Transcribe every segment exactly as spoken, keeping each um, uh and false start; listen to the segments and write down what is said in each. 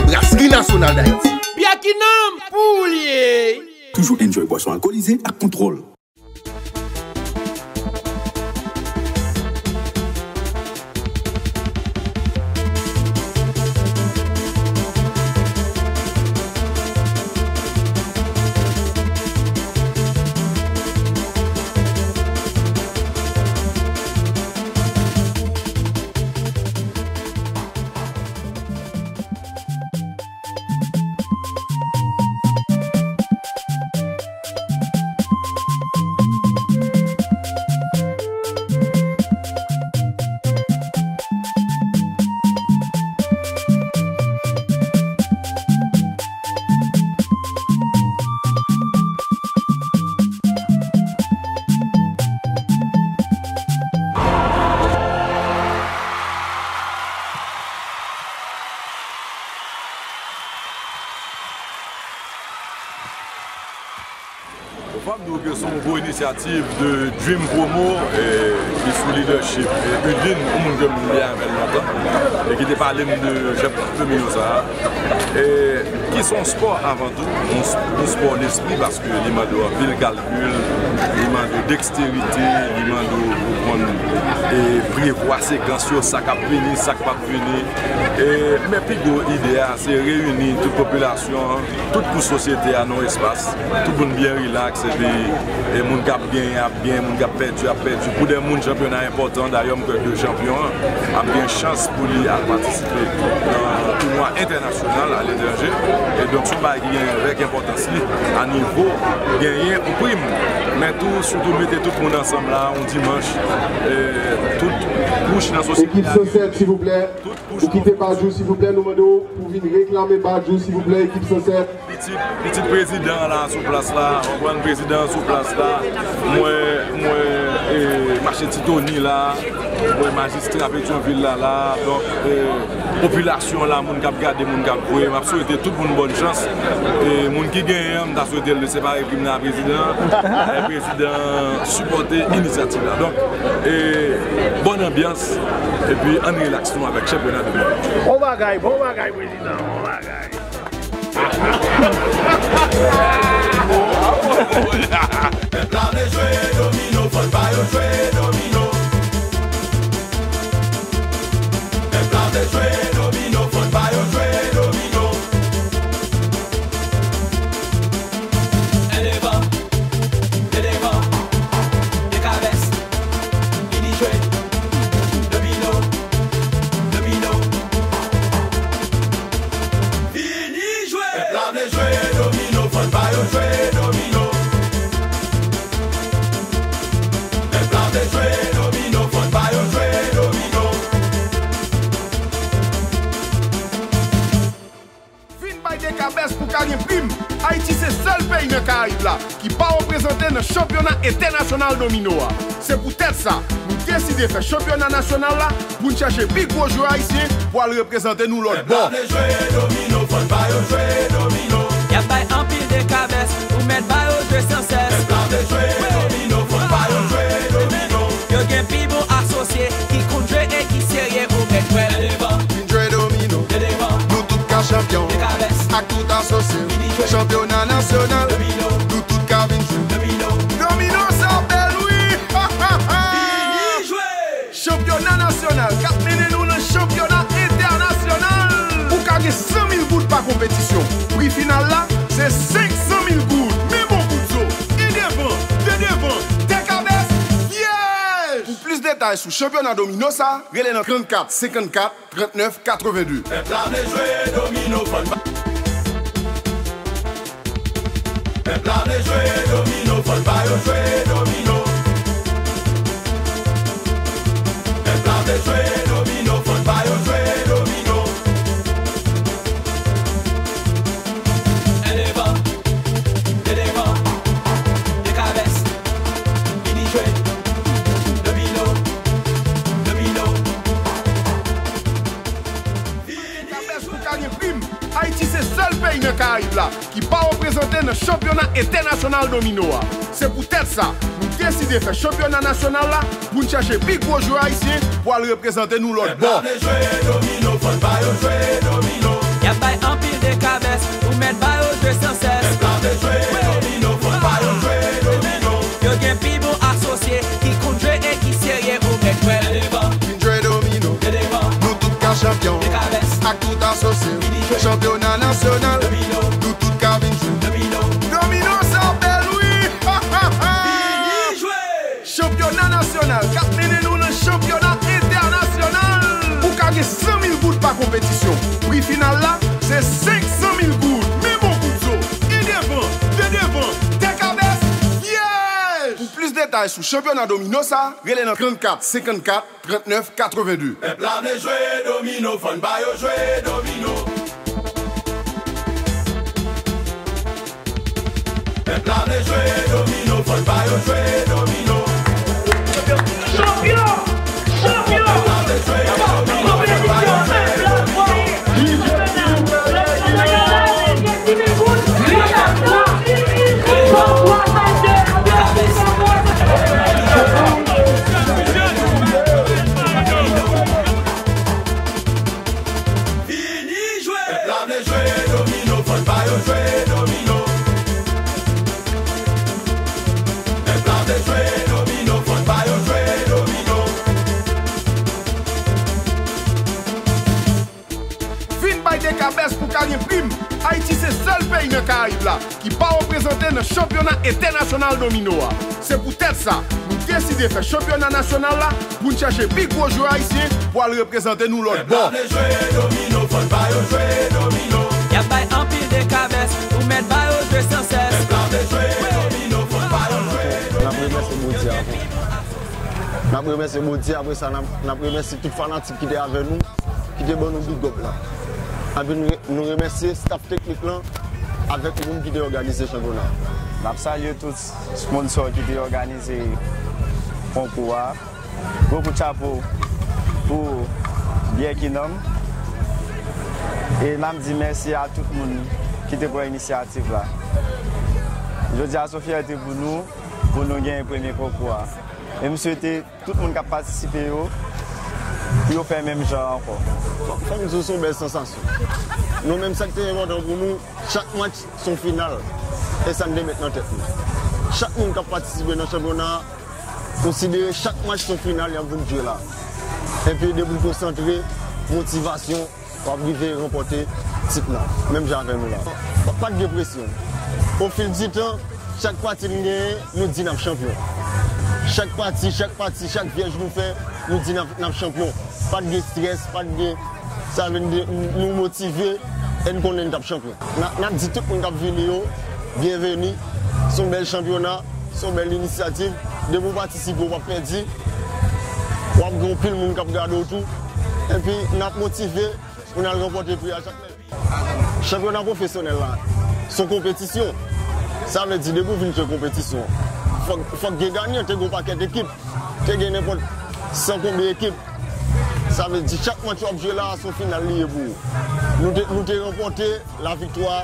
Brasri Nasyonal Dayiti. Bya ki nanm pou li ye. Toujou enjoy bwason alkolize ak kontwòl. Bon, fò m di w ke se yon gwo inisyativ de Dream Promo, e, ki sou lidèchip, e, Udine, yon moun ke m byen avè l lontan, e ki te pale m de Jèp Domino sa a, e, ki se yon spò avan tou, yon, yon spò lespri, paske li mande w anpil kalkil, li mande w deksterite, li mande w pou konn, e, prevwa sekans yo, sa k ap vini, sa k p ap vini. E, men pi gwo ide a, se reyini tout popilasyon an, tout kouch sosyete a nan yon espas. Tout moun byen rilaks, epi, e, moun k ap genyen ap genyen, moun k ap pèdi ap pèdi. Pou de moun, chanpyona enpòtan, dayè m kwè ke chanpyon an ap gen chans pou li al patisipe nan tounwa entènasyonal aletranje. E donk, se yon bagay ki gen règ enpòtans li a nivo genyen yon prim. Men tou, sitou mete tout moun ansanm la, yon dimanch, e, tout kouch nan sosyete a. Ekip san sèt, silvouplè. Ou kite badj ou, silvouplè, nou mande w pou w vin reklame badj ou, silvouplè, ekip san sèt. Pitit, pitit prezidan an la sou plas la, w konprann, prezidan an sou plas la, m wè, m wè, e, mache Ti Tony la, m wè majistra Petyonvil la la, donk, e, popilasyon an la, moun k ap gade, moun k ap voye, m ap swete tout moun bòn chans. E, moun ki genyen an, m ta swete l separe prim nan a prezidan an, e, prezidan an sipòte inisyativ la. Donk, e, bòn anbyans, epi ann rilaks nou avèk chanpyona de mond. Bon bagay, bon bagay, prezidan, bon bagay. Pèp la vle jwe domino, fò n ba yo jwe domino. Pèp la vle jwe domino, fò n ba yo jwe domino. An devan, de devan, de kabès, vini jwe domino, domino. Vini jwe! Pèp la vle jwe domino, fò n ba yo jwe domino. Pèp la vle jwe domino, fò n ba yo jwe domino. Vin bay de kabès pou ka gen prim. Ayiti se sèl peyi nan Karayib la ki pa reprezante nan chanpyona entènasyonal domino a. Se poutèt sa, nou deside fè chanpyona nasyonal la pou n chèche pi gwo jwè ayisyen pou al reprezante nou lòt bò. Pèp la vle jwe domino, fò n ba yo jwe domino. Y ap bay anpil de kabès, ou mèt ba yo jwe san sès. Pèp la vle jwe domino, fò n ba yo jwe domino. Yo gen pi bon asosye ki konn jwe e ki serye, ou mèt wè l. Vin jwe domino, nou tout ka chanpyon. Ak tout asosye, chanpyona nasyonal, nou tout ka vin jwe. Domino sa bèl wi! Chanpyona nasyonal k ap mennen nou nan chanpyona entènasyonal. Ou ka gen san mil goud pa konpetisyon. Pri final la, se senk san mil goud. Men bon kout zo. E devan, de devan, de kabès, pyèj! Pou plis detay sou chanpyona domino sa, rele nan trannkat senkannkat trannèf katrevenndez. Pèp la vle jwe domino, fò n ba. Pèp la vle jwe domino, fò n ba yo jwe domino. Pèp la vle jwe domino, fò n ba yo jwe domino. An devan, de devan, de kabès, vini jwe domino, domino. Kabès pou ka gen prim. Ayiti se sèl peyi nan Karayib la ki pa reprezante nan chanpyona entènasyonal domino a. Se poutèt sa, nou deside fè chanpyona nasyonal la pou n chèche pi gwo jwè ayisyen pou al reprezante nou lòt bò. Pèp la vle jwe domino, fò n ba yo jwe domino. Y ap bay Chanpyona nasyonal, nou tout ka vin jwe. Domino sa bèl wi! Chanpyona nasyonal k ap mennen nou nan chanpyona entènasyonal. Ou ka gen san mil goud pa konpetisyon. Pri final la, se senk san mil goud. Men bon kout zo. E devan, de devan, tè kabès, pyèj! Pou plis detay sou chanpyona domino sa, rele nan trannkat senkannkat trannèf katrevenndez. Pèp la vle jwe domino, fò n ba yo jwe domino. Pèp la vle jwe domino, fò n ba yo jwe domino. Chanpyon! Chanpyon! Konpetisyon pèp la voye! Vini jwe! Pèp la vle jwe domino, fò n ba yo jwe domino. Pèp la vle jwe domino, fò n ba yo jwe domino. Vin bay de kabès pou ka gen prim. Ayiti se sèl peyi nan Karayib la ki pa reprezante nan chanpyona entènasyonal domino a. Se poutèt sa, nou deside fè chanpyona nasyonal la pou n chèche pi gwo jwè ayisyen pou al reprezante nou lòt bò. Pèp la vle jwe domino, fò n ba yo jwe domino. Y ap bay anpil de kabès, ou mèt ba yo jwe san sès. Pèp la vle jwe domino, fò n ba yo jwe domino. N ap remèsye Bondye avan. N ap remèsye Bondye, apre sa, n ap, n ap remèsye tout fanatik ki te avè nou, ki te ban nou big up la. Epi nou, nou remèsye staff teknik lan avèk moun ki te òganize chanpyona. N ap salye tout sponsò ki te òganize konkou a. Gwo kout chapo pou Byè Ki Nanm. E n ap di mèsi a tout moun ki te pran inisyativ la. Jodi a, se yon fyète pou nou, pou nou genyen premye konkou a. E m swete tout moun k ap patisipe yo, pou yo fè menm jan ankò. Fò, fò m di w, se yon bèl sansasyon. Nou menm, sa k te enpòtan pou nou, chak match se yon final. E sa n te met nan tèt nou. Chak moun k ap patisipe nan chanpyona a, konsidere chak match se yon final y ap vin jwe la. Epi depi w konsantre, motivasyon, w ap rive ranpòte tit lan, menm jan avè nou la. Pa, pa t gen presyon. Au fil du temps, chak pati n genyen, nou di n ap chanpyon. Chak pati, chak pati, chak vyèj nou fè, nou di n ap, n ap chanpyon. Pa t gen estrès, pa t gen, sa vle di, nou motive, e n konnen n t ap chanpyon. N a, n ap di tout moun k ap vini yo, byenveni. Se yon bèl chanpyona, se yon bèl inisyativ. Depi w patisipe, w p ap pèdi. W ap gen anpil moun k ap gade w tou. Epi, n ap motive pou n al ranpòte pri a chak lè. Chanpyona pwofesyonèl la, se yon konpetisyon. Sa vle di, depi w vin jwe konpetisyon, fòk, fòk gen ganyan, te gen yon pakèt ekip. Te gen nenpòt san konbyen ekip. Sa vle di, chak match w ap jwe la, se yon final li ye pou ou. Nou te, nou te ranpòte laviktwa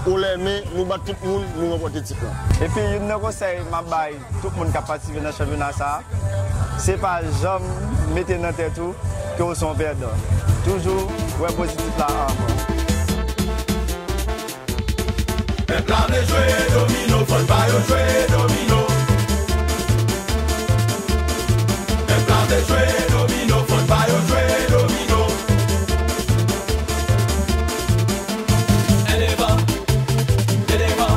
haut les mains, nou bat tout moun, nou ranpòte tit lan. Epi, youn nan konsèy m ap bay tout moun k ap patisipe nan chanpyona sa a, se pa janm mete nan tèt ou ke w se yon pèdan. Toujou wè pozitif la anvan. Pèp la vle jwe domino, fò n ba yo jwe domino. Pèp la vle jwe domino, fò n ba yo jwe domino. An devan, de devan,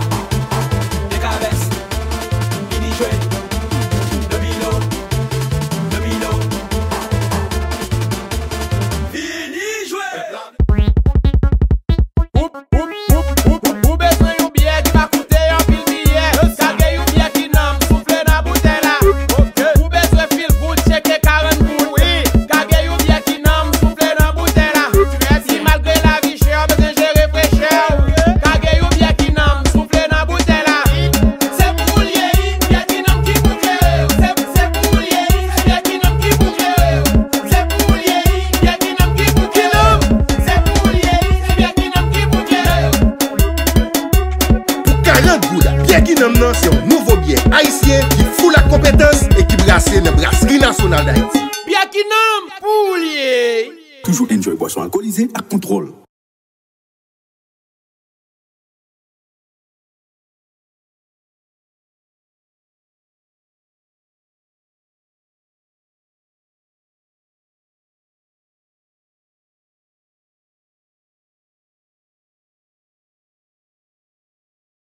de kabès, vini jwe domino, domino. Vini jwe! Ou, ou, ou, ou, ou, ou bezwen yon byè ki pa koute anpil biyè? Kage yon byè ki nanm, soufle nan boutèy la. Ou bezwen feel good, tcheke karant goud? Wi. Kage yon byè ki nanm, soufle nan boutèy la. Si malgre lavi chè, w bezwen jere frechè w, kage yon byè ki nanm, soufle nan boutèy la. Se pou w l ye, wi, byè ki nanm ki pou jere w. Se, se pou w l ye, wi, se byè ki nanm ki pou jere w. Se pou w l ye, wi, byè ki nanm ki pou jere w. Se pou w l ye, wi, se byè ki nanm ki pou jere w. Pou karant goud, byè ki nanm nan se yon nouvo byè ayisyen ki full ak konpetans e ki brase nan Brasri Nasyonal Dayiti. Byè ki nanm pou w l ye. Toujou enjoy bwason alkolize ak kontwòl.